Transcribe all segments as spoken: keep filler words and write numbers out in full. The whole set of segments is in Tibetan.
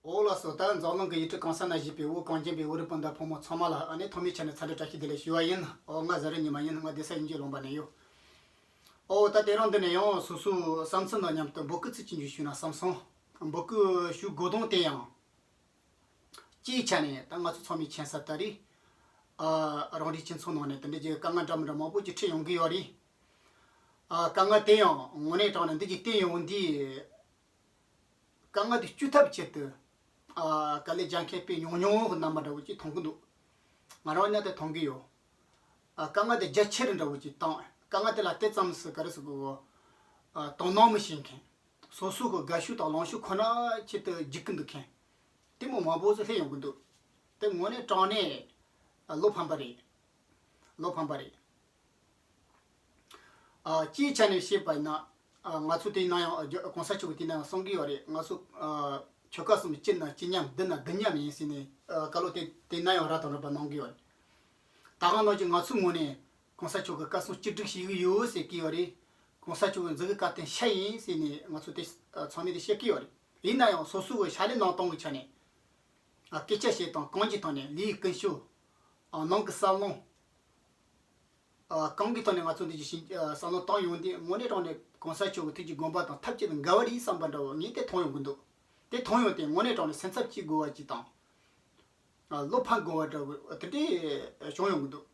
འོ་ལགས་སོ། ད་འཛམ་གླིང་གི་ཡུལ་གྲུ་གང་ས་ན་བཞུགས་པའི་བོད་གངས་ཅན་པའི་བོད་རིགས་སྤུན་ཟླ་ཕོ་མོ་ཚང་མ་ལ་ཨ་ནི་ཐོག་མའི་ཆ་ནས་འཚམས་འདྲི་བཀྲ་ཤིས་བདེ་ལེགས་ཞུ་བ་ཡིན། འོ་ང་ཟ་རི་ཉི་མ་ཡིན། ང་སྡོད་ས་དབྱིན་ཇིའི་ལུང་པ་ནས་ཡོད། འོ་ད་དེ་རིང་འདི་ནས་ཡང་སོ་སོའི་བསམ་ཚུལ་དང་མཉམ་དུ་འབོད་སྐུལ་ཚིག་གཅིག་ཞུ་ན་བསམ་སོང་། འབོད་སྐུལ་ཞུ་དགོས་དོན་དེ་ཡང་སྤྱིའི་ཆ་ནས་ད་ང་ཚོ་ཚང་མས་མཁྱེན་གསལ་ལྟར་རེད། ཨ་རང་རེའི་སྤྱི་ཚོགས་ནང་ནས་དེ་འདྲ་གྱི་དཀའ་ངལ་འདྲ་མི་འདྲ་མང་པོ་ཅིག་འཕྲད་ཡོང་གི་ཡོད་རེད། ཨ་དཀའ་ངལ་དེ་ཡང་དངོས་གནས་དྲང་ནས་འདི་གི་བསྟན་ཡོང་འདི། དཀའ་ངལ་དེ་བཅོས་ཐབས་ཆེད་དུ། ཨ་དཀའ་ལས་རྒྱག་མཁན་དཔེ་ཉུང་ཉུང་གི་རྣམ་པ་འདྲ་བོ་ཅིག་མཐོང་གི་འདུག་ང་རང་ཡིན་ན་དེ་མཐོང་གི་ཡོད། ཨ་དཀའ་ངལ་དེ་རྒྱ་ཆེ་རུ་འདྲ་བོ་ཅིག་བཏང་། དཀའ་ངལ་དེ་ལ་དེ་ཙམ་སུ་ག་རེ་ཟེར་དགོས། ཨ་དོ་སྣང་མི་བྱེད་མཁན། སོ་སོ་གི་དགའ་ཤོས་དང་ལངས་ཤོས་ཁོ་ན་ཆེད་དུ་རྒྱུག་གི་འདུག་མཁན། དེ་མོ་མང་པོ་ཟིག་སླེབས་ཡོང་གི་འདུག་དེ་དངོས་གནས་དྲང་གནས་བློ་ཕམ་པ་རེད། བློ་ཕམ་པ་རེད། ཨ་སྤྱིའི་ཆ་ནས་བཤད་པ་ཡིན་ན། ཨ་ང་ཚོ་དེ་ན་ཡང་ཨ་རྒྱ་གོང་ས་མཆོག་གིས་དེ་ན་ཡང་གསུང་གི་ཡོད་རེད། ང་ཚོ་ཨ་ཆོལ་ཁ་གསུམ་གཅིག་ན་གཅིག་མཉམ། འདི་ན་འདི་མཉམ་ཡིན་ཟེར་ནས་ཨ་བཀའ་སློབ་དེ་དེ་ན་ཡང་རབ་དང་རིམ་པ་གནང་གི་ཡོད་རེད། ད་ག་ནང་བཞིན་ང་ཚོའི་ངོས་ནས་གོང་ས་མཆོག་གི་བཀའ་གསུང་བཅོས་སྒྲིག་བྱེད་ཀྱི་ཡོད་ཟེར་གྱི་ཡོད་རེད། གོང་ས་མཆོག་གི་མཛད་དགེ་བཀའ་བསྟན་ཤ་ཡིན་ཟེར་ནས་ང་ཚོ་དེ་ཨ་ཚང་མས་དེ་བཤད་ཀྱི་ཡོད་རེད། ཡིན་ན་ཡང་སོ་སོ་གི་ཕྱག་ལས་གནང་སྟངས་ཀྱི་ཆ་ནས། ཨ་སྐད་ཆ་བཤད་སྟངས་གང་གི་ཐོག་ནས། ལས་ཀྱི་ཀུན་སྤྱོད། ཨ་ནང་གི་བསམ་བློ། ཨ་གང་གི་ཐོག་ནས་ང་ཚོ་འདི་ཅིག་བྱིན་ཨ་བསམ་བློ་བཏང་ཡོང་དུས་དངོས་གནས་དྲང་གནས་གོང་ས་མཆོག་གི་ཐུགས་ཀྱི་དགོངས་པ་དང་ཐབས་ཅིག་ཏུ་འགལ་བ་རེད་བསམ་པ་འདྲ་བོ་ངས་དེ་མཐོང་ཡོང་གི་འདུག་དེ་མཐོང་ཡོང་དུས་དངོས་གནས་དྲང་གནས་སེམས་འཚབ་སྐྱེ་དགོས་པ་ཅིག་དང་། ཨ་བློ་ཕམ་དགོས་པ་འདྲ་བོ་དེ་འདྲས་བྱུང་ཡོང་གི་འདུག་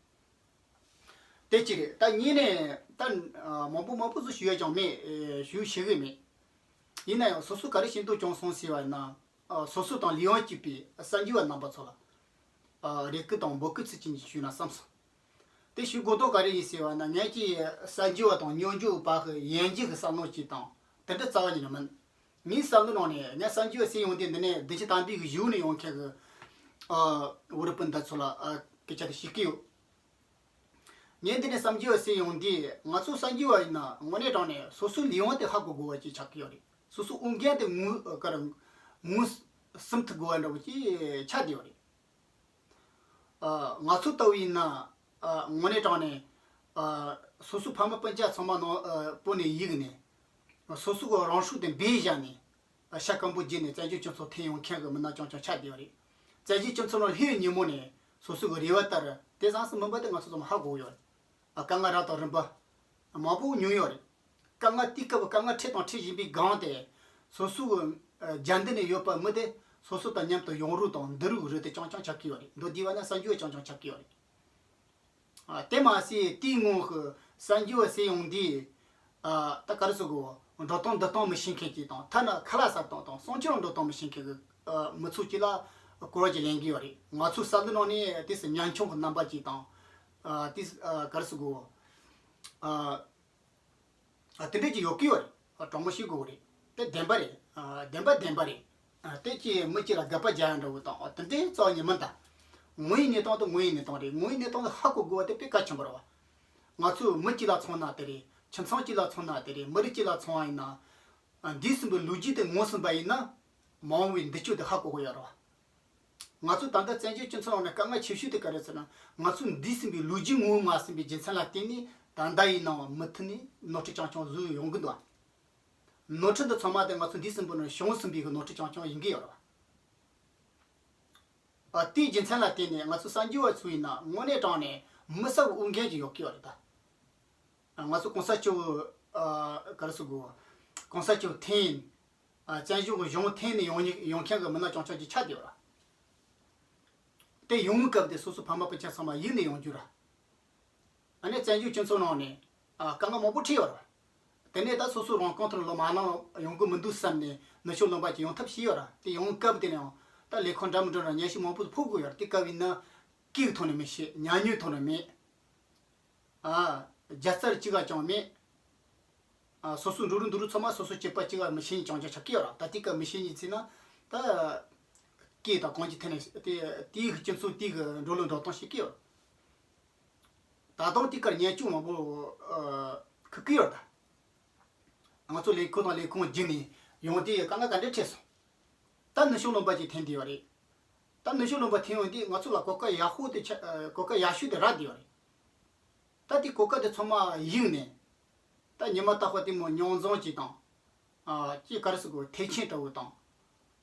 དེ་གཅིག་རེད། ད་གཉིས་ནས་ད་ཨ་མང་པོ་མང་པོ་ཟིག་ཞུ་ཡ་ཅང་མེད། ཨེ་ཞུ་ཤེས་གི་མེད། ཡིན་ན་ཡང་སོ་སོ་ག་རེ་ཤེས་འདོད་བྱུང་སོང་ཟེར་བ་ཡིན་ན། ཨ་སོ་སོ་དང་ལས་དབང་གཅིག་པའི་གསར་འགྱུར་བ་རྣམ་པ་ཚོ་ལ་ཨ་རེ་སྐུལ་དང་འབོད་སྐུལ་ཚིག་གཅིག་གཉིས་ཞུས་ན་བསམ་སོང་། དེ་ཞུ་དགོས་དོན་ག་རེ་ཡིན་ཟེར་བ་ན། ངས་ཀྱིས་གསར་འགྱུར་བ་དང་སྙན་བརྒྱུད་པ་གི་ཡན་འགྱུར་གྱི་བསམ་བློ་གཅིག་དང་དེ་འདྲ་རྩ་བ་ཉིད་ནས་མིན། ངའི་བསམ་བློ་ནང་ནས་ངས་གསར་འགྱུར་བ་གསན་ཡོང་དུས་འདི་ནས་བདེ་སྐྱིད་དམ་པའི་གི་གཞུག་ནས་ཡོང་མཁན་གི་ཨ་བོད་རིགས་སྤུན་ཟླ་ཚོ་ལ་ཨ་སྐད་ཆ་དེ་ཞུ་གི་ཡོད། ངས་འདི་ནས་གསར་འགྱུར་བ་གསན་ཡོང་དུས་ང་ཚོ་གསར་འགྱུར་བ་ཡིན་ན་དངོས་གནས་དྲང་གནས་སོ་སོའི་ལས་དབང་དེ་ཧ་གོ་དགོས་པ་ཅིག་ཆགས་ཀྱི་ཡོད་རེད། སོ་སོའི་འོས་འགན་དེ་ངོས་ཨ་ག་རེ་ངོས་ཟིན་ཐུབ་དགོས་པ་འདྲ་བོ་ཅིག་ཆགས་བསྡད་ཡོད་རེད། ཨ་ང་ཚོ་ལྟ་བུ་ཡིན་ན་ཨ་དངོས་གནས་དྲང་གནས་ཨ་སོ་སོའི་ཕ་མ་སྤུན་ཀྱག་ཚང་མ་ནང་ཨ་བོད་ནས་ཡིག་ནས་སོ་སོ་གི་རང་སྲོག་དེ་འབེན་བཞག་ནས་ཨ་ཤ་སྐམ་པོ་བརྗེས་ནས་བཙན་བྱོལ་སྤྱི་ཚོགས་འཐེན་ཡོང་མཁན་གི་མི་སྣ་རྐྱང་རྐྱང་ཆགས་བསྡད་ཡོད་རེད། བཙན་བྱོལ་སྤྱི་ཚོགས་ནང་སླེབས་ཉིན་མོ་ནས་སོ་སོ་གི་རེ་བ་ལྟར་དེ་བཟང་སུ་མིན་པ་དེ་ང་ཚོ་ཚང་མ་ཧ་གོ་ཡོད་རེད། ཨ་དཀའ་ངལ་རབ་དང་རིམ་པ་མང་པོ་མྱོང་ཡོད་རེད། དཀའ་ངལ་དེའི་སྐབས་དཀའ་ངལ་འཕྲད་དང་འཕྲད་བཞིན་པའི་སྒང་དེ་སོ་སོའི་ཨ་རྒྱ་མདུན་ནས་ཡོད་པ་མི་དེ་སོ་སོ་དང་མཉམ་དུ་ཡོང་རོགས་དང་འདུག་རོགས་རེད་དེ་རྐྱང་རྐྱང་ཆགས་ཀྱི་ཡོད་རེད། མདོར་བསྡུས་པ་ན་གསར་འགྱུར་བ་རྐྱང་རྐྱང་ཆགས་ཀྱི་ཡོད་རེད། ཨ་དེ་མ་ཟད་དེའི་སྔོན་གྱི་གསར་འགྱུར་བ་གསན་ཡོང་དུས། ཨ་ད་ག་རེ་ཟེར་དགོས། འགྲོ་སྟངས་འདུག་སྟངས་མི་ཤེས་མཁན་གྱི་དང་ཐ་ན་ཁ་ལག་ཟ་སྟངས་དང་གསུང་ཆོས་འགྲོ་སྟངས་མི་ཤེས་མཁན་གྱི་ཨ་མི་ཚོགས་ཅིག་ལ་སྐོར་བ་ཅིག་ལེན་གྱི་ཡོད་རེད། ང་ཚོའི་བསམ་བློ་ནང་ནས་དེ་སུ་ཉམ་ཆུང་གི་རྣམ་པ་ཅིག་དང་། ཨ་དེ་ཨ་ག་རེ་ཟེར་དགོས། ཨ་ཨ་དེ་འདྲས་ཅིག་ཡོད་ཀྱི་ཡོད་རེད། ཨ་དྲང་མོ་བཤད་དགོས་རེད། དེ་བདེན་པ་རེད། ཨ་བདེན་པ་བདེན་པ་རེད། ཨ་དེ་ཅིག་མི་གཅིག་ལ་དགག་པ་རྒྱག་ཡ་འདྲ་བོ་དང་ཨ་དེ་འདྲའི་རྩ་བ་ཉིད་མིན་ད། དངོས་ཡོད་གནས་སྟངས་དེ་དངོས་ཡོད་གནས་སྟངས་རེད། དངོས་ཡོད་གནས་སྟངས་དེ་ཧ་གོ་དགོས་པ་དེ་དཔེ་གལ་ཆེན་པོ་རེད་བ། ང་ཚོ་མི་གཅིག་ལ་མཚོན་ན་དེ་རེད། ཁྱིམ་ཚང་གཅིག་ལ་མཚོན་ན་དེ་རེད། མི་རིགས་གཅིག་ལ་མཚོན་པ་ཡིན་ན། ཨ་འདས་ཟིན་པའི་ལོ་རྒྱུས་དེ་ངོ་ཟིན་པ་ཡིན་ན། མ་འོངས་པའི་འདས་ཕྱོགས་དེ་ཧ་གོ་གི་ཡོད་རེད་བ། ང་ཚོ་ད་ལྟ་བཙན་བྱོལ་སྤྱི་ཚོགས་ནང་ནས་དཀའ་ངལ་ཆེ་ཤོས་དེ་ག་རེ་ཟེར་ན། ང་ཚོ་འདས་ཟིན་པའི་ལོ་རྒྱུས་ངོ་མ་ཟིན་པའི་རྒྱུ་མཚན་ལ་བརྟེན་ནས་ད་ལྟ་ཡིན་ནའང་མུ་མཐུད་ནས་ནོར་འཁྲུལ་རྐྱང་རྐྱང་བཟོས་ཡོང་གི་འདུག་ནོར་འཁྲུལ་འདི་ཚང་མ་དེ་ང་ཚོ་འདས་ཟིན་པའི་ནང་བྱུང་ཟིན་པའི་གི་ནོར་འཁྲུལ་རྐྱང་རྐྱང་ཡིན་གི་ཡོད་རེད་བ། ཨ་དེའི་རྒྱུ་མཚན་ལ་བརྟེན་ནས་ང་ཚོ་གསར་འགྱུར་བ་ཚོ་ཡིན་ན་དངོས་གནས་དྲང་གནས་མི་གསལ་བའི་དབུགས་འགན་ཅིག་ཡོད་ཀྱི་ཡོད་རེད་ད། ང་ཚོ་གོང་ས་མཆོག་ཨ་ག་རེ་ཟེར་དགོས། གོང་ས་མཆོག་འཐེན། ཨ་བཙན་བྱོལ་གྱི་གཞུང་འཐེན་ནས་ཡོང་ནི་ཡོང་མཁན་གྱི་མི་སྣ་རྐྱང་རྐྱང་ཅིག་ཆགས་བསྡད་ཡོད་ར། དེ་ཡོང་བའི་སྐབས་དེ་སོ་སོའི་ཕ་མ་སྤུན་ཆ་ཚང་མ་ཡིག་ནས་ཡོང་རྒྱུ་ར། ཨ་ནི་བཙན་བྱོལ་སྤྱི་ཚོགས་ནང་ནས་ཨ་དཀའ་ངལ་མང་པོ་འཕྲད་ཡོད་ར། དེ་ནས་ད་སོ་སོ་རང་གང་ཐོག་ལ་མ་གནང་ཡོང་གི་མི་འདུག་བསམ་ནས་ནུབ་ཕྱོགས་ལུང་པ་ཅིག་ཡོང་ཐབས་བྱས་ཡོད་ར། དེ་ཡོང་བའི་སྐབས་དེ་ནས་ཡང་ད་ལས་ཁུངས་འདྲ་མི་འདྲ་ནས་སྙན་ཞུ་མང་པོ་ཕོག་དགོས་ཡོད་ར། དེ་སྐབས་ཡིན་ན་སྐད་ཀྱི་ཐོག་ནས་མི་ཤེས། ཉན་ཉན་ཐོག་ནས་མེད། ཨ་རྒྱལ་རྩར་གཅིག་ག་ཀྱང་མེད། ཨ་སོ་སོའི་འགྲོ་རུ་འདུག་རུ་ཚང་མ་སོ་སོ་སྐྱིད་པ་གཅིག་ག་མི་ཤེས་ནི་ཅང་ཅང་ཆགས་ཀྱི་ཡོད་ར། ད་དེ་ག་མི་ཤེས་ནི་ཚེ་ན་ད་སྐད་དང་གང་ཅི་ཐད་ནས་དེ་དེའི་སྤྱི་ཚོགས་དེའི་འགྲོ་ལུགས་འགྲོ་སྟངས་ཤེས་ཀྱི་ཡོད། ད་དུང་དེ་གར་ཉེས་ཅུང་མང་པོ་ཨ་ཁུག་གི་ཡོད་ད། ང་ཚོ་ལས་ཁུངས་དང་ལས་ཁུངས་བརྒྱུད་ནས་ཡོང་དུས་དཀའ་ངལ་ག་འདྲ་འཕྲད་སོང་། ད་ནུབ་ཕྱོགས་ལུང་པ་ཅིག་འཐེན་བསྡད་ཡོད་རེད། ད་ནུབ་ཕྱོགས་ལུང་པ་འཐེན་ཡོང་དུས་ང་ཚོ་ལ་གོ་སྐབས་ཡག་ཤོས་དེ་ཆ་ཨ་གོ་སྐབས་ཡག་ཤོས་དེ་རག་བསྡད་ཡོད་རེད། ད་དེ་གོ་སྐབས་དེ་ཚང་མ་གཡུགས་ནས། ད་ཉི་མ་རྟག་པར་དེ་མོ་རྙོག་འཛིང་ཅིག་དང་། ཨ་ཅིག་ག་རེ་ཟེར་དགོས། ཐེག་ཆེན་ལྟ་བུ་དང་།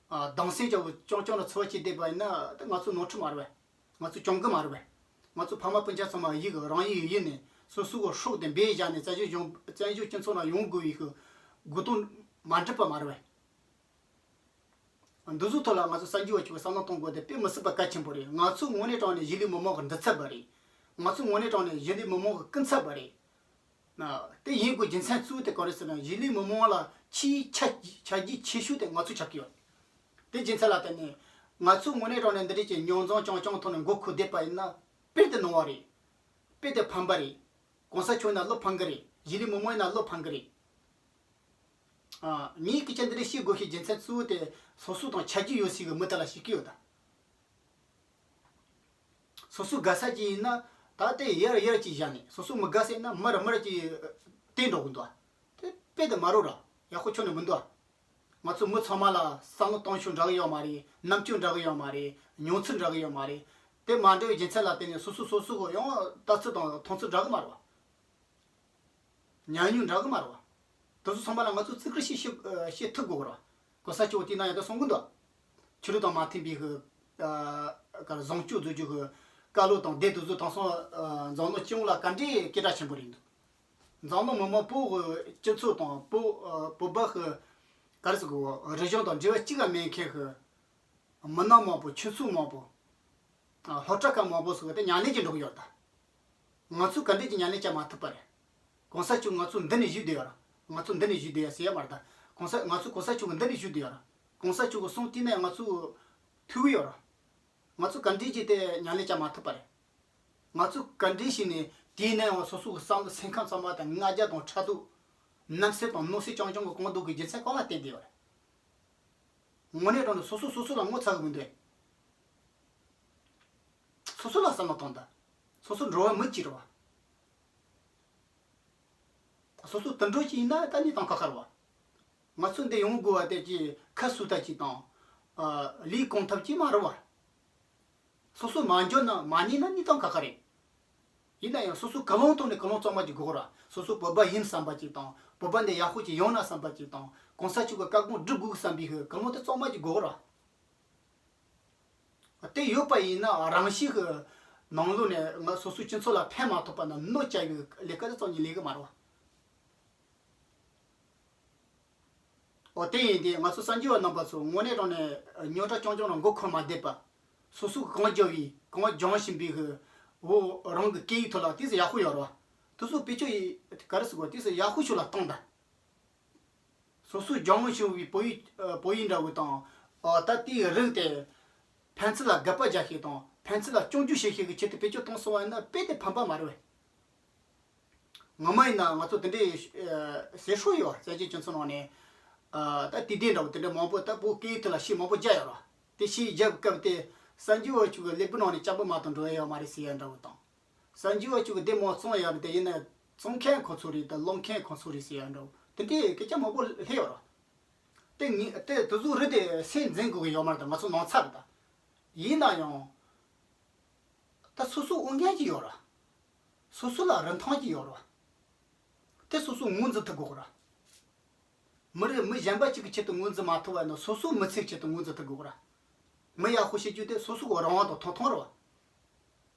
ཨ་སྡང་སེམས་ཀྱང་རྐྱང་རྐྱང་ལ་འཚོ་བ་སྐྱེལ་བསྡད་པ་ཡིན་ན་ད་ང་ཚོ་ནོར་འཁྲུལ་མ་རེད་པས། ང་ཚོ་གྱོང་གུན་མ་རེད་པས། ང་ཚོ་ཕ་མ་སྤུན་ཀྱག་ཚང་མ་ཡིག་རང་ཡིག་ཡིན་ནས་སོ་སོ་གི་སྲོག་དེ་འབེན་བཞག་ནས་བཙན་བྱོལ་གཞུང་བཙན་བྱོལ་སྤྱི་ཚོགས་ནང་ཡོང་དགོས་པའི་གི་དགོས་དོན་མ་འགྲུབ་པ་མ་རེད་པས། འདི་ཚོའི་ཐོག་ལ་ང་ཚོ་གསར་འགྱུར་བ་ཅིག་གིས་བསམ་བློ་གཏོང་དགོས་དེ་དཔེ་མི་སྲིད་པ་གལ་ཆེན་པོ་རེད། ང་ཚོ་དངོས་གནས་དྲང་གནས་གཞིས་ལུས་མི་མང་གི་མགྲིན་ཚབ་པ་རེད། ང་ཚོ་དངོས་གནས་དྲང་གནས་གཞིས་ལུས་མི་མང་གི་སྐུ་ཚབ་པ་རེད། ན། དེ་ཡིན་དགོས་རྒྱུ་མཚན་གཙོ་བོ་དེ་ག་རེ་ཟེར་ན་གཞིས་ལུས་མི་མང་ལ་ཆེས་ཆ་ཆ་རྒྱུས་ཆེ་ཤོས་དེ་ང་ཚོ་ཆགས་ཀྱི་ཡོད། དེ་རྒྱུ་མཚན་ལ་བརྟེན་ནས་ང་ཚོ་དངོས་གནས་དྲང་གནས་འདི་འདྲའི་ཅིག་རྙོག་འཛིང་རྐྱང་རྐྱང་ཐོག་ནས་མགོ་འཁོར་བསྡད་པ་ཡིན་ན་དཔེ་དེ་ནོར་བ་རེད། དཔེ་དེ་ཕམ་པ་རེད། གོང་ས་མཆོག་ཡིན་ན་བློ་ཕམ་གི་རེད། གཞིས་ལུས་མི་མང་ཡིན་ན་བློ་ཕམ་གི་རེད། ཨ། ངས་སྐད་ཆ་འདི་འདྲ་བཤད་དགོས་ཤེས་རྒྱུ་མཚན་གཙོ་བོ་དེ་སོ་སོ་དང་ཆ་རྒྱུས་ཡོད་སའི་གི་མི་དེ་ལ་བཤད་ཀྱི་ཡོད་ད། སོ་སོ་དགའ་ས་ཅིག་ཡིན་ན་ད་ལྟའི་ཡར་ཡར་ཅིག་བཞག་ནས་སོ་སོ་མི་དགའ་ས་ཡིན་ན་མར་མར་ཅིག་བསྟན་འགྲོ་གི་འདུག་དེ་དཔེ་དེ་མ་རོ་ར་ཡག་པོ་ཁྱོན་ནས་མི་འདུག་ང་ཚོ་མི་ཚང་མ་ལ་བསམ་བློ་གཏོང་ཕྱོགས་འདྲ་གི་ཡོད་མ་རེད། རྣམ་དཔྱོད་འདྲ་གི་ཡོད་མ་རེད། མྱོང་ཚོར་འདྲ་གི་ཡོད་མ་རེད། དེ་མ་འདྲ་བའི་རྒྱུ་མཚན་ལ་བརྟེན་ནས་སོ་སོ་སོ་སོ་གི་ཡང་ལྟ་ཚུལ་དང་མཐོང་ཚུལ་འདྲ་གི་མ་རེད་བ། ཉམས་མྱོང་འདྲ་གི་མ་རེད་བ། དེ་ཚོ་ཚང་མ་ལ་ང་ཚོ་བརྩི་བཀུར་བྱེད་བྱེད་བྱེད་ཐུབ་དགོས་རེད་བ། གོང་ས་མཆོག་དེ་ན་ཡང་ད་གསུང་གི་འདུག་ཆོས་ལུགས་དང་མ་མཐུན་པའི་གི་ཨ་ག་རེ་བཟང་སྤྱོད་བཟོ་རྒྱུ་གི་བཀའ་སློབ་དང་སྡེ་དེ་ཚོ་དེང་སང་ཨ་འཛམ་གླིང་སྤྱི་ཡོངས་ལ་ག་འདྲའི་སྐད་གྲགས་ཆེན་པོ་རེད་འདུག་འཛམ་གླིང་མི་མང་བོ་གི་སྤྱི་ཚོགས་དང་བོད་ཨ་བོད་པ་གི་ག་རེ་ཟེར་དགོས་རིག་གཞུང་དང་འབྲེལ་བ་གཅིག་ལ་མེད་མཁན་གི་མི་སྣ་མང་པོ་ཆོས་ཚོགས་མང་པོ། ཨ་སློབ་གྲྭ་ཁག་མང་པོ་སོགས་དེ་ཉམས་ལེན་གྱི་འགྲོ་གི་ཡོད་ད། ང་ཚོས་ག་འདྲས་ཀྱི་ཉམས་ལེན་བྱ་མ་ཐུབ་པ་རེད། གོང་ས་མཆོག་ང་ཚོ་འདི་ནས་བཞུགས་བསྡད་ཡོད་ར། ང་ཚོ་འདི་ནས་བཞུགས་བསྡད་ཡོད་ཟེར་ཡ་མ་རེད་ད། གོང་ས་ང་ཚོ་གོང་ས་མཆོག་གི་འདི་ནས་བཞུགས་བསྡད་ཡོད་ར། གོང་ས་མཆོག་གི་གསུང་དེ་ནས་ང་ཚོ་ཐོས་ཀྱི་ཡོད་ར། ང་ཚོ་ག་འདྲས་ཀྱི་དེ་ཉམས་ལེན་བྱ་མ་ཐུབ་པ་རེད། ང་ཚོས་ག་འདྲས་བྱས་ནས་དེའི་ནང་ཡང་སོ་སོ་གི་བསམ་བློ་སེམས་ཁམས་ཚང་མ་དང་ང་རྒྱལ་དང་ཕྲག་དོག་རྣམ་སེམས་དང་གནོད་འཚེ་རྐྱང་རྐྱང་གི་གང་འདུག་གི་རྒྱུ་མཚན་གང་ལ་བརྟེན་བསྡད་ཡོད་རེད། དངོས་གནས་དྲང་གནས་སོ་སོ་སོ་སོ་ལ་ངོ་ཚ་གི་མི་འདུག་སོ་སོ་ལ་བསམ་བློ་གཏོང་དང་། སོ་སོ་འགྲོ་བ་མི་གཅིག་རེད་བ། སོ་སོ་དུད་འགྲོ་ཅིག་ཡིན་ན་ད་གནས་སྟངས་ཁག་ཁག་རེད་བ། ང་ཚོ་འདི་ཡོང་དགོས་བ་དེ་ཅིག་ཁ་གསོ་ཐབས་ཅིག་དང་། ཨ་ལས་གང་ཐབས་ཅིག་མ་རེད་བ། སོ་སོ་མ་འཇོན་ན་མ་ཉན་ན་གནས་སྟངས་ཁག་ཁག་རེད། ཡིན་ན་ཡང་སོ་སོ་གང་ཐོག་ནས་གང་གཙང་མ་ཅིག་དགོས་ར། སོ་སོ་བོད་པ་ཡིན་བསམ་པ་ཅིག་དང་བོད་པ་འདི་ཡག་པོ་ཅིག་ཡོང་ན་བསམ་པ་ཅིག་དང་གོང་ས་མཆོག་གི་བཀའ་དགོངས་སྒྲུབ་དགོས་བསམ་པའི་གི་གང་དེ་གཙང་མ་ཅིག་དགོས་ར། དེ་ཡོད་པ་ཡིན་ན་རང་ཤེས་ཀྱི་ནང་ལོགས་ནས་ང་སོ་སོའི་སྤྱི་ཚོགས་ལ་ཕན་མ་ཐོགས་པ་ན་གནོད་བསྐྱལ་བའི་ལས་ཀ་དེ་རྩ་ནས་ལས་ཀ་མ་རེད་བ། འོ་དེ་ཡིན་དུས་ང་ཚོ་གསར་འགྱུར་བ་རྣམ་པ་ཚོ་དངོས་གནས་དྲང་གནས་རྙོག་དྲ་རྐྱང་རྐྱང་ལ་མགོ་འཁོར་མ་བསྡད་པ། སོ་སོ་གང་རྒྱབ་པའི་གང་སྦྱང་བཞིན་པའི་གི་འོ་རང་གི་སྐད་ཡིག་ཐོག་ལ་དེ་ཚོ་ཡག་པོ་ཡོད་རེད་བ། དེ་ཚོ་བེད་སྤྱོད་ཡིན་ག་རེ་ཟེར་དགོས་དེ་ཚོ་ཡག་པོ་ཤོས་ལ་གཏོང་དང་། སོ་སོའི་སྦྱང་བ་ཤོར་བའི་བོད་ཡིག་ཨ་བོད་ཡིག་འདྲ་བོ་དང་། ཨ་ད་དེའི་རིགས་དེ་ཕན་ཚུན་ལ་དགག་པ་རྒྱག་ཤེས་དང་ཕན་ཚུན་ལ་སྐྱོན་བརྗོད་བྱེད་ཤེས་ཀྱི་ཆེད་དུ་བེད་སྤྱོད་གཏོང་སོང་བ་ཡིན་ན་དཔེ་དེ་ཕན་པ་མ་རེད་བས། ངོ་མ་ཡིན་ན་ང་ཚོ་དེ་འདྲའི་ཨ་ཟེར་སྲོལ་ཡོད་བ། བཙན་བྱོལ་སྤྱི་ཚོགས་ནང་ནས་ཨ་ད་དུས་དེབ་འདྲ་བོ་དེ་འདྲ་མང་པོ་ད་བོད་སྐད་ཡིག་ཐོག་ལ་ཞིག་མང་པོ་བརྒྱབ་ཡོད་རེད་བ། དེ་ཞིག་བརྒྱབ་སྐབས་དེ་གསར་འགྱུར་བ་ཅིག་གི་ཀླད་པའི་ནང་ནས་སྤྱང་པོ་མ་གཏོགས་འགྲོ་ཡ་ཡོད་མ་རེད་ཟེར་ཡ་འདྲ་བོ་དང་། གསར་འགྱུར་བ་ཅིག་གི་དེབ་མང་བཙོང་ཡག་དེ་ཡིན་ན་བཙོང་མཁན་ཁོ་ཚོ་རེད་དང་ཀློག་མཁན་ཁོ་ཚོ་རེད་ཟེར་ཡག་འདྲ་བོ་དེ་འདྲའི་སྐད་ཆ་མང་པོ་སླེབས་ཡོད་རེད། དེ་ངས་དེ་དེ་ཚོ་རེད་དེ་སེམས་འཛིན་དགོས་ཀྱི་ཡོད་མ་རེད་ད་ང་ཚོ་ནང་ཚ་རེད་ད། ཡིན་ན་ཡང་ད་སོ་སོ་དབུ་འགན་ཅིག་ཡོད་རེད། སོ་སོ་ལ་རིན་ཐང་ཅིག་ཡོད་རེད། དེ་སོ་སོ་ངོས་འཛིན་ཐུབ་དགོས་རེད། མི་རེ་མི་གཞན་པ་གཅིག་གི་ཆེད་དུ་ངོས་འཛིན་མ་ཐུབ་པ་ཡིན་ན་སོ་སོའི་མི་ཚེའི་ཆེད་དུ་ངོས་འཛིན་ཐུབ་དགོས་ར། མི་ཡག་པོ་བྱེད་རྒྱུ་དེ་སོ་སོ་གི་རང་དབང་དང་ཐོབ་ཐང་རེད་བ།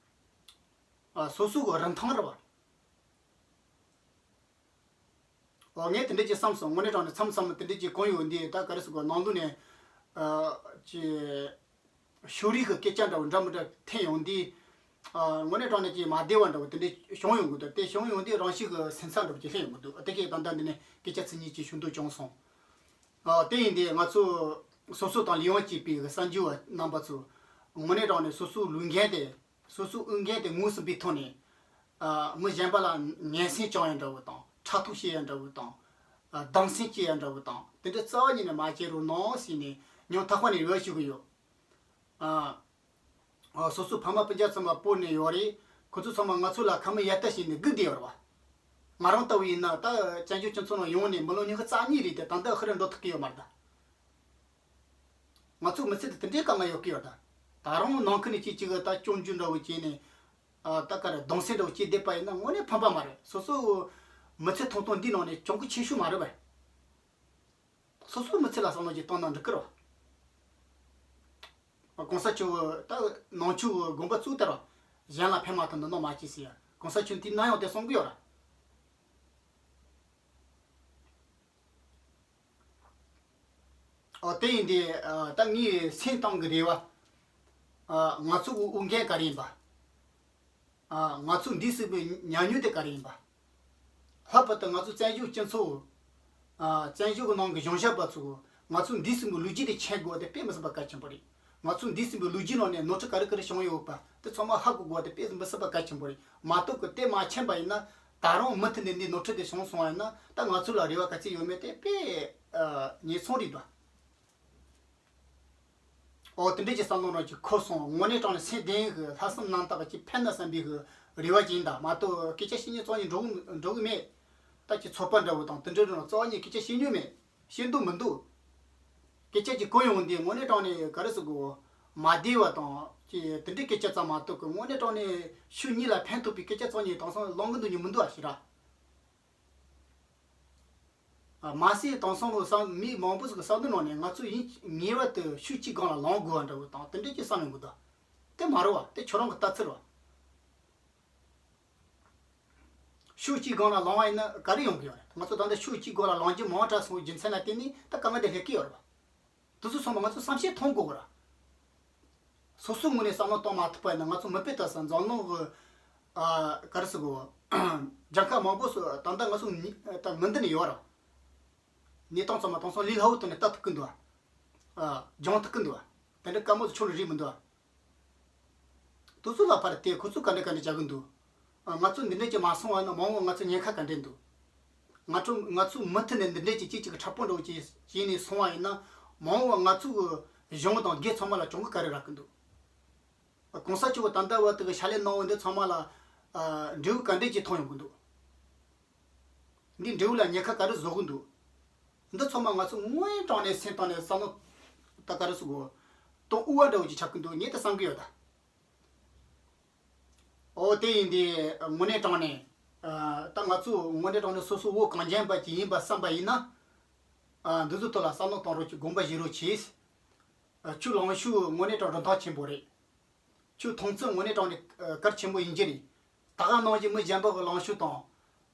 ཨ་སོ་སོ་གི་རིན་ཐང་རེད་བ། ཨོ་ངས་དེ་འདྲ་ཅིག་བསམ་སོང་། དངོས་གནས་དྲང་གནས་མཚམས་མཚམས་དེ་འདྲ་ཅིག་གང་ཡོད་འདི་ད་ག་རེ་ཟེར་དགོས་ནང་དུ་ནས་ཨ་ཅི། ཤོ་རིག་གི་སྐད་ཆ་འདྲ་བོ་འདྲ་མི་འདྲ་ཐོན་ཡོང་དུས། ཨ་དངོས་གནས་དྲང་གནས་ཀྱི་མ་བདེ་བ་འདྲ་བོ་དེ་འདྲ་བྱུང་ཡོང་གི་འདུག་དེ་བྱུང་ཡོང་དུས་རང་ཤུགས་ཀྱི་སེམས་འཚབ་འདྲ་བོ་ཅིག་སླེབས་ཡོང་གི་འདུག་དེ་གས་ད་ལྟ་འདི་ནས་སྐད་ཆ་ཚིག་གཉིས་ཅིག་ཞུ་འདོད་བྱུང་སོང་། ཨ་དེ་ཡིན་དུས་ང་ཚོ་སོ་སོ་དང་ལས་དབང་གཅིག་པའི་གསར་འགྱུར་བ་རྣམ་པ་ཚོ་དངོས་གནས་དྲང་གནས་སོ་སོའི་ལུས་འགན་དེ་སོ་སོའི་འོས་འགན་དེ་ངོས་ཟིན་པའི་ཐོག་ནས། ཨ་མི་གཞན་པ་ལ་ངན་སེམས་བཅང་ཡ་འདྲ་བོ་དང་ཕྲག་དོག་བྱེད་ཡ་འདྲ་བོ་དང་། ཨ་སྡང་སེམས་སྐྱེ་ཡ་འདྲ་བོ་དང་དེ་འདྲ་རྩ་བ་ཉིད་ནས་མ་བྱེད་རོགས་གནང་ཟེར་ནས་སྙིང་ཐག་པ་ནས་འབོད་ཞུ་གི་ཡོད། ཨ་ཨ་སོ་སོའི་ཕ་མ་སྤུན་ཀྱག་ཚང་མ་བོད་ནས་ཡོད་རེད། ཁོ་ཚོ་ཚང་མ་ང་ཚོ་ལ་ཁ་མིག་ཡར་ལྟ་བྱས་ནས་སྒུག་བསྡད་ཡོད་རེད་བ། ང་རང་ལྟ་བུ་ཡིན་ན་ད་བཙན་བྱོལ་སྤྱི་ཚོགས་ནང་ཡོང་ནས་མི་ལོ་ཉི་ཤུ་རྩ་གཉིས་རེད་དེ་ད་ལྟ་ཧི་རུ་འགྲོ་ཐུབ་ཀྱི་ཡོད་མ་རེད་ད། ང་ཚོའི་མི་ཚེ་དེ་དེ་འདྲའི་དཀའ་ངལ་ཡོད་ཀྱི་ཡོད་ད། ད་རུང་ནང་ཁུལ་ནས་གཅིག་གཅིག་གི་ད་སྐྱོན་བརྗོད་འདྲ་བོ་བྱས་ནས། ཨ་ད་ག་རེ་གདུང་སེམས་འདྲ་བོ་སྐྱེས་བསྡད་པ་ཡིན་ན་དངོས་གནས་ཕན་པ་མ་རེད། སོ་སོའི་མི་ཚེ་ཐུང་ཐུང་འདིའི་ནང་ནས་གྱོང་གུད་ཆེ་ཤོས་མ་རེད་པས། སོ་སོའི་མི་ཚེ་ལ་བསམ་བློ་ཅིག་བཏང་ན་འགྲིག་གི་རེད་བ། གོང་ས་མཆོག་ད་ནང་ཆོས་དགོངས་པ་བཙུགས་ལྟར་གཞན་ལ་ཕན་མ་ཐོགས་འདི་ནང་མ་སྐྱེས་ཟེར་ཡ། གོང་ས་མཆོག་དེ་ནམ་ཡང་དེ་གསུང་གི་ཡོད་ར། ཨོ་དེ་ཡིན་དེ། ད་ངའི་སེམས་གཏིང་གི་རེ་བ། ང་ཚོ་གི་འོས་འགན་ག་རེ་ཡིན་པ། ང་ཚོ་འདས་ཟིན་པའི་ཉམས་མྱོང་དེ་ག་རེ་ཡིན་པ། ལྷག་པར་དུ་ང་ཚོ་བཙན་བྱོལ་སྤྱི་ཚོགས། བཙན་བྱོལ་གྱི་ནང་གི་གཞུང་ཞབས་པ་ཚོ། ང་ཚོ་འདས་ཟིན་པའི་ལོ་རྒྱུས་དེ་མཁྱེན་དགོས་དེ་དཔེ་མི་སྲིད་པ་གལ་ཆེན་པོ་རེད། ང་ཚོ་འདས་ཟིན་པའི་ལོ་རྒྱུས་ནང་ནས་ནོར་འཁྲུལ་ག་རེ་ག་རེ་བྱུང་ཡོད་པ་དེ་ཚང་མ་ཧ་གོ་དགོས་དེ་དཔེ་མི་སྲིད་པ་གལ་ཆེན་པོ་རེད། མ་གཏོགས་གི་དེ་མ་མཁྱེན་པ་ཡིན་ན། ད་རུང་མུ་མཐུད་ནས་འདི་ནོར་འཁྲུལ་དེ་བྱུང་སོང་བ་ཡིན་ན། ད་ང་ཚོ་ལ་རེ་བ་ག་ཚོད་ཡོད་མེད་དེ་དཔེ་ངེས་མཚང་རེད་འདུག་ཨོ་དེ་འདྲས་ཀྱི་བསམ་བློ་རང་ཅིག་འཁོར་སོང་། དངོས་གནས་དྲང་གནས་སེམས་གཏིང་གི་ལྷག་བསམ་རྣམ་དག་ཅིག་ཕན་ན་བསམ་པའི་གི་རེ་བ་ཅིག་ཡིན། ད་མ་གཏོགས་སྐད་ཆ་བཤད་ཉན་རྩ་བ་ཉིད་འགྲོ་གི་འགྲོ་གི་མེད། ད་ཅིག་ཚོགས་པ་འདྲ་བོ་དང་དེ་འདྲ་རང་རྩ་བ་ཉིད་སྐད་ཆ་བཤད་ཉན་མེད། བཤད་འདོད་མི་འདུག་སྐད་ཆ་ཅིག་གོ་ཡོང་དུས་དངོས་གནས་དྲང་གནས་ག་རེ་ཟེར་དགོས། མ་བདེ་བ་དང་ཅིག་དེ་འདྲའི་སྐད་ཆ་ཙམ་མ་གཏོགས་གི་དངོས་གནས་དྲང་གནས་ཕྱོགས་གཉིས་ལ་ཕན་ཐོགས་པའི་སྐད་ཆ་རྩ་བ་ཉིད་དེང་སང་གླེང་གི་འདུག་ཉན་མི་འདུག་ཨ་ཞེ་དྲག་མ་ཟད་དེང་སང་གི་བསམ་མི་མང་པོ་ཞིག་གི་བསམ་བློའི་ནང་ནས་ང་ཚོ་ཡིན་ངེས་པར་དུ་ཕྱོགས་གཅིག་སྒང་ལ་ལངས་དགོས་པ་འདྲ་བོ་དང་དེ་འདྲ་ཅིག་བསམ་ཡོང་གི་འདུག་དེ་མ་རེད་བ། དེ་ཁྱོད་རང་གི་ལྟ་ཚུལ་རེད་བ། ཕྱོགས་གཅིག་སྒང་ལ་ལངས་པ་ཡིན་ན་ག་རེ་ཡོང་གི་ཡོད་རེད། ང་ཚོ་ད་ལྟ་ཕྱོགས་གཅིག་སྒང་ལ་ལངས་རྒྱུ་མང་དྲགས་སོང་རྒྱུ་མཚན་ལ་བརྟེན་ནས་ད་དཀའ་ངལ་དེ་སླེབས་ཀྱི་ཡོད་རེད་བ། དེ་ཚོ་ཚང་མ་ང་ཚོ་བསམ་ཤེས་ཐོན་དགོས་ར། སོ་སོའི་ངོས་ནས་བསམ་བློ་གཏོང་མ་ཐུབ་པ་ཡིན་ན་ང་ཚོ་མི་དཔེ་ལྟ་ས་འཛམ་གླིང་གི་ཨ་ག་རེ་ཟེར་དགོས། རྒྱལ་ཁབ་མང་པོ་སུ་ད་ལྟ་ང་ཚོ་ནི་ད་མི་འདི་ནས་ཡོད་ར། གནས་སྟངས་ཚང་མ་དེང་སང་ལས་སླ་བོ་ཐོག་ནས་ལྟ་ཐུབ་ཀྱི་འདུག་ཨ་སྦྱང་ཐུབ་ཀྱི་འདུག་དེ་འདྲ་དཀའ་མོ་ཚོ་ཆོ་ལ་རེད་མི་འདུག་དེ་ཚོ་ལ་ཕར་དེ་ཁོ་ཚོ་ག་འདྲ་ག་འདྲ་བྱ་གི་འདུག་ཨ་ང་ཚོ་འདི་འདྲ་ཅིག་མ་སོང་བ་ན་མ་འོངས་པ་ང་ཚོ་ཉེན་ཁ་ག་འདྲ་འདུག་ང་ཚོ་ང་ཚོ་མུ་མཐུད་ནས་འདི་འདྲ་ཅིག་ཅིག་ཅིག་གི་འཁྲབ་སྤོ་འདྲ་བོ་ཅིག་བྱས་ནས་སོང་བ་ཡིན་ན་མ་འོངས་པ་ང་ཚོ་གི་གཞུང་དང་སྒེར་ཚང་མ་ལ་གྱོང་གུན་ག་རེ་རག་གི་འདུག་གོང་ས་མཆོག་གི་ད་ལྟ་བར་དུ་གི་ཕྱག་ལས་གནང་བ་འདི་ཚང་མ་ལ་ཨ་འབྲས་བུ་ག་འདྲ་ཅིག་ཐོན་ཡོང་གི་འདུག་འདི་འབྲས་བུ་ལ་ཉེན་ཁ་ག་རེ་བཟོ་གི་འདུག་འདི་ཚང་མ་ང་ཚོ་དངོས་དྲང་ནས་སེམས་གཏིང་ནས་བསམ་བློ་ད་ག་རེ་ཟེར་དགོས། གཏོང་དབུལ་བ་འདྲ་བོ་ཅིག་ཆགས་ཀྱི་འདུག་ངས་ད་བསམ་གྱི་ཡོད་ད། ཨོ་དེ་ཡིན་དུས་དངོས་གནས་དྲང་ནས་ཨ་ད་ང་ཚོ་དངོས་གནས་དྲང་ནས་སོ་སོ་བོད་གངས་ཅན་པ་ཅིག་ཡིན་པ་བསམ་པ་ཡིན་ན། ཨ་འདི་ཚོ་ཐོག་ལ་བསམ་བློ་གཏོང་རོགས་ཀྱི་དགོངས་པ་བཞེས་རོགས་གྱིས། ཨ་ཁྱོད་ལངས་ཤུགས་དངོས་གནས་དྲང་རིན་ཐང་ཆེན་པོ་རེད། ཁྱོད་མཐོང་ཚུལ་དངོས་གནས་དྲང་ནས་ཨ་གལ་ཆེན་པོ་ཡིན་གྱི་རེད། ད་ག་ནང་བཞིན་མི་གཞན་པ་གི་ལངས་ཤུགས་དང་།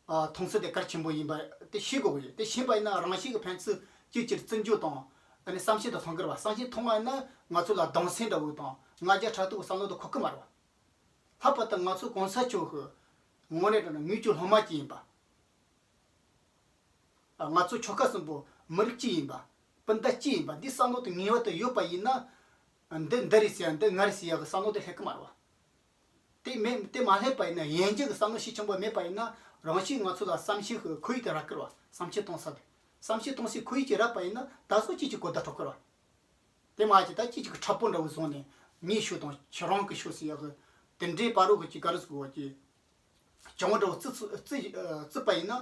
ཨ་མཐོང་ཚུལ་དེ་གལ་ཆེན་པོ་ཡིན་པ་དེ་ཤེས་དགོས་ཀྱི་ཡོད། དེ་ཤེས་པ་ཡིན་ན་རང་བཞིན་གྱི་ཕན་ཚུན་གཅིག་གཅིག་བརྩི་འཇོག་དང་། ཨ་ནི་བསམ་ཤེས་དང་མཐོང་གི་རེད་བ། བསམ་ཤེས་མཐོང་བ་ཡིན་ན་ང་ཚོ་ལ་གདུང་སེམས་འདྲ་བོ་དང་ང་རྒྱལ་ཕྲག་དོག་གི་བསམ་བློ་དེ་འཁོར་གི་མ་རེད་བ། ལྷག་པར་དུ་ང་ཚོ་གོང་ས་མཆོག་གི་དངོས་གནས་དྲང་ནས་དངུལ་ཆུ་སློབ་མ་གཅིག་ཡིན་པ། ང་ཚོ་ཆོལ་ཁ་གསུམ་པོ་མི་རིགས་གཅིག་ཡིན་པ། སྤུན་ཟླ་གཅིག་ཡིན་པ་འདི་བསམ་བློ་དེ་ངེས་པར་དུ་ཡོད་པ་ཡིན་ན། འདི་འདི་རེད་ཟེར་ཡ་འདི་ང་རེད་ཟེར་ཡ་གི་བསམ་བློ་དེ་སླེབས་ཀྱི་མ་རེད་བ། དེ་མེད་དེ་མ་སླེབས་པ་ཡིན་ན་ཡན་ཆད་ཀྱི་བསམ་བློ་ཤུགས་ཆེན་པོ་མེད་པ་ཡིན་ན་རང་བཞིན་ང་ཚོ་ལ་བསམ་ཤེས་ཀྱི་ཁོར་ཡུག་དེ་རག་གི་རེད་བ། བསམ་ཤེས་གཏོང་ས་དེ་བསམ་ཤེས་གཏོང་སའི་ཁོར་ཡུག་ཅིག་རག་པ་ཡིན་ན་ད་གཟོད་ཅིག་ཅིག་གོ་བརྡ་འཕྲོད་ཀྱི་རེད་བ། དེ་མ་ཅིག་ད་ཅིག་ཅིག་གི་འཁྲབ་སྤོ་འདྲ་བོ་བཟུང་ནས་ངའི་ཤོད་དང་ཁྱེད་རང་གི་ཤོད་ཟེར་ཡ་གི་དེ་འདྲའི་བར་རོ་གི་ཅིག་ག་རེ་ཟེར་དགོས་ཀྱི་བྱུང་བ་འདྲ་བོ་བརྩི་བརྩི་བརྩི་པ་ཡིན་ན།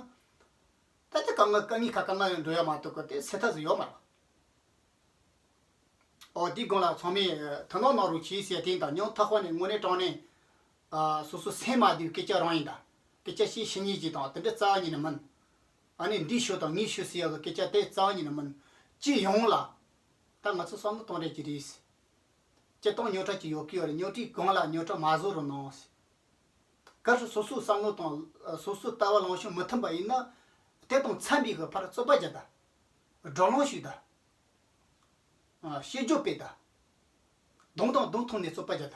ད་ལྟ་དཀའ་ངལ་དཀའ་ངལ་ཁ་དཀའ་ངལ་འགྲོ་ཡ་མ་གཏོགས་གི་དེ་སེལ་ཐབས་ཟིག་ཡོད་མ་རེད། ཨོ་དེའི་སྒང་ལ་ཚང་མས་ཐུགས་སྣང་གནང་རོགས་གྱིས་ཟེར་དེ་ཡིན་ད། ཉམ་ཐག་པ་ནས་དངོས་གནས་དྲང་གནས་ཨ་སོ་སོ་སེམས་མ་བདེ་བའི་སྐད་ཆ་རང་ཡིན་ད། སྐད་ཆ་བཤད་ཤེས་ཉེས་ཀྱི་དང་དེ་འདྲ་རྩ་བ་ཉིད་ནས་མིན། ཨ་ནི་འདི་ཤོད་དང་ངས་ཤོད་ཟེར་ཡ་གི་སྐད་ཆ་དེ་རྩ་བ་ཉིད་ནས་མིན། སྤྱི་ཡོངས་ལ་ད་ང་ཚོ་བསམ་བློ་གཏོང་རེས་ཀྱི་རེད། སྤྱིར་བཏང་རྙོག་དྲ་ཅིག་ཡོད་ཀྱི་ཡོད་རེད། རྙོག་དྲའི་སྒང་ལ་རྙོག་དྲ་མ་བཟོ་རོགས་གནང་། གལ་སྲིད་སོ་སོའི་བསམ་བློ་དང་སོ་སོའི་ལྟ་བ་ལངས་ཕྱོགས་མི་མཐུན་པ་ཡིན་ན། དེ་དང་འཚམ་པའི་གི་ཕར་རྩོད་པ་རྒྱག་ད། བགྲོ་གླེང་ཞུགས་ད། བཤད་རྒྱུ་སྤེལ་ད། གདོང་དང་གདོང་མཐོང་ནས་རྩོད་པ་རྒྱག་ད།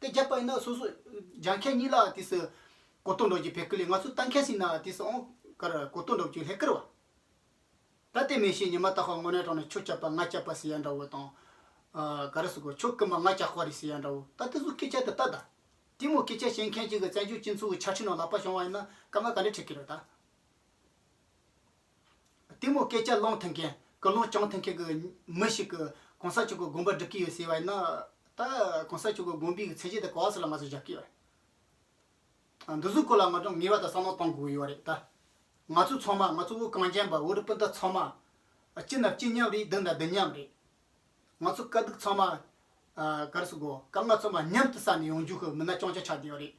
དེ་རྒྱག་པ་ཡིན་ན་སོ་སོ་རྒྱལ་ཁབ་གཉིས་ལ་དུས་སུ་གོ་རྟོགས་འགྲོ་རྒྱུ་ཕེབས་ཀི་ལས་ང་ཚོ་ལྟ་མཁན་ཞིག་ན་དུས་སུ་ཨང་ཀར་གོ་རྟོགས་འགྲོ་རྒྱུ་ལྷག་གི་རེད་བ། ད་དེ་མི་ཤེས་ཉི་མ་ད་ཁོ་དངོས་གནས་དྲང་ནས་ཁྱོད་སྐྱག་པ་ང་སྐྱག་པ་ཟེར་ཡ་འདྲ་བོ་དང་། ཨ་ག་རེ་ཟེར་དགོས། ཁྱོད་རྐུན་མ་ང་ཇག་པ་རེད་ཟེར་ཡ་འདྲ་བོ། ད་དེ་ཚོ་སྐད་ཆ་དེ་ལྟ་ད། དེ་མོ་སྐད་ཆ་བཤད་མཁན་ཅིག་གི་བཙན་བྱོལ་སྤྱི་ཚོགས་ཀྱི་ཆ་འཕྲིན་ནང་ལག་པ་བྱུང་བ་ཡིན་ན་དཀའ་ངལ་ག་འདྲ་འཕྲད་ཀྱི་རེད་ད། དེ་མོ་སྐད་ཆ་གླེང་ཐུབ་མཁན་ཀུན་སློང་བཅངས་ཐུབ་མཁན་གྱི་མི་ཞིག་གིས་གོང་ས་མཆོག་གི་དགོངས་པ་སྒྲུབ་ཀྱི་ཡོད་ཟེར་བ་ཡིན་ན། ད་གོང་ས་མཆོག་གི་དགོངས་པའི་གི་ཚད་གཞི་དེ་ག་བ་ཟེར་ལ་ང་ཚོ་བཞག་གི་ཡོད་རེད། འདི་ཚོའི་སྐོར་ལ་ང་ཚོ་ངེས་པར་དུ་བསམ་བློ་གཏོང་དགོས་ཡོད་རེད་ད། ང་ཚོ་ཚང་མ་ང་ཚོ་བོད་གངས་ཅན་པ་བོད་རིགས་སྤུན་ཟླ་ཚང་མ། སྤྱི་ན་སྤྱི་མཉམ་རེད། འདི་ན་འདི་མཉམ་རེད། ང་ཚོ་དཀའ་སྡུག་ཚང་མ། ཨ་ག་རེ་ཟེར་དགོས། དཀའ་ངལ་ཚང་མ་མཉམ་དུ་བསལ་ནས་ཡོང་རྒྱུ་གི་མི་སྣ་རྐྱང་རྐྱང་ཆགས་བསྡད་ཡོད་རེད།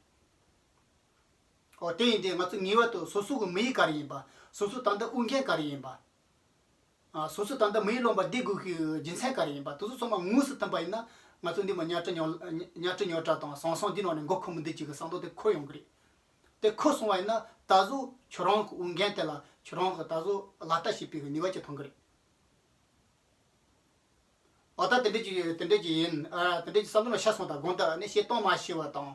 ཨོ་དེ་ཡིན་དུས་ང་ཚོ་ངེས་པར་དུ་སོ་སོ་གི་མི་ཡིག་ག་རེ་ཡིན་པ། སོ་སོ་ད་ལྟ་འོས་འགན་ག་རེ་ཡིན་པ། ཨ། སོ་སོ་ད་ལྟ་མི་ཡུལ་ལུང་པ་བསྡད་དགོས་ཤེས་རྒྱུ་མཚན་ག་རེ་ཡིན་པ། དེ་ཚོ་ཚང་མ་དངོས་སུ་ཐོན་པ་ཡིན་ན། ང་ཚོ་འདི་མ་གཉའ་ཁྲི་རྙོག་གཉའ་ཁྲི་རྙོག་དྲ་དང་ཟང་ཟིང་འདི་ནང་ནས་འགོ་ཁོ་མི་འདུག་ཅིག་གི་བསམ་བློ་དེ་འཁོར་ཡོང་གི་རེད། དེ་འཁོར་སོང་བ་ཡིན་ན། ད་གཟོད་ཁྱོད་རང་གི་འོས་འགན་དེ་ལ་ཁྱོད་རང་གི་ད་གཟོད་ལག་བསྟར་བྱེད་པའི་ནུས་པ་ཅིག་ཐོན་གི་རེད། ཨོ་ད་དེ་འདྲ་ཅིག་དེ་འདྲ་ཅིག་ཡིན། ཨ། དེ་འདྲ་ཅིག་བསམ་བློ་ཤར་སོང་། ད་དགོངས་དག་ནི་བཤད་སྟངས་མ་ཤེས་པ་དང་།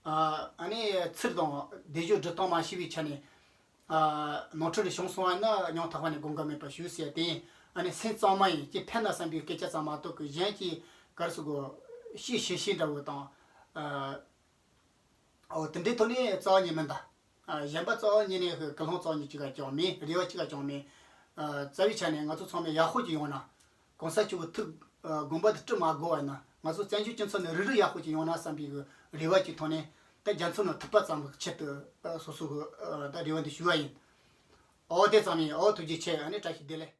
ཨ། ཨ་ནི་ཚུལ་དང་བཟླས་བརྗོད་སྒྲུབ་སྟངས་མ་ཤེས་པའི་ཆ་ནས། ཨ། ནོར་འཁྲུལ་རེ་བྱུང་སོང་བ་ན་སྙིང་ཐག་པ་ནས་དགོངས་འགལ་མེད་པ་ཞུ་ཟེར་ཡ་དེ་ཡིན། ཨ་ནི་སེམས་གཙང་མ་ཡིན། ཅིག་ཕན་ན་བསམ་པའི་སྐད་ཆ་ཙམ་མ་གཏོགས་གི་གཞན་གྱི་ག་རེ་ཟེར་དགོས། ཤེས་ཤེས་ཤེས་འདྲ་བོ་དང་། ཨ། ཨོ་དེ་འདྲའི་ཐོག་ནས་རྩ་བ་ཉིད་མིན་ད། ཨ། གཞན་པ་རྩ་བ་ཉིད་ནས་ཀུན་སློང་རྩ་བ་ཉིད་ཅིག་ག་ཀྱང་མེད། རེ་བ་ཅིག་ག་ཀྱང་མེད། ཨ། རྩ་བའི་ཆ་ནས་ང་ཚོ་ཚང་མས་ཡག་པོ་ཅིག་ཡོང་ན། གོང་ས་མཆོག་གི་ཐུགས། ཨ། དགོངས་པ་དེ་བཀྲི་མ་དགོས་པ་ཡིན་ན། ང་ཚོ་བཙན་བྱོལ་སྤྱི་ཚོགས་ནང་རིགས་རུས་ཡག་པོ་ཅིག་ཡོང་ན་བསམ་པའི་གི་རེ་བ་ཅིག་ཐོག་ནས། ད་རྒྱ་མཚོ་ནང་ཐིགས་པ་ཙམ་གྱི་ཆེད་དུ། ཨ། སོ་སོ་གི། ཨ། ད་རེ་བ་འདི་ཞུ་བ་ཡིན། ཨོ་དེ་ཙམ་ཡིན། ཨོ་ཐུགས་རྗེ་ཆེ། ཨ་ནི་བཀྲ་ཤིས་བདེ་ལེགས།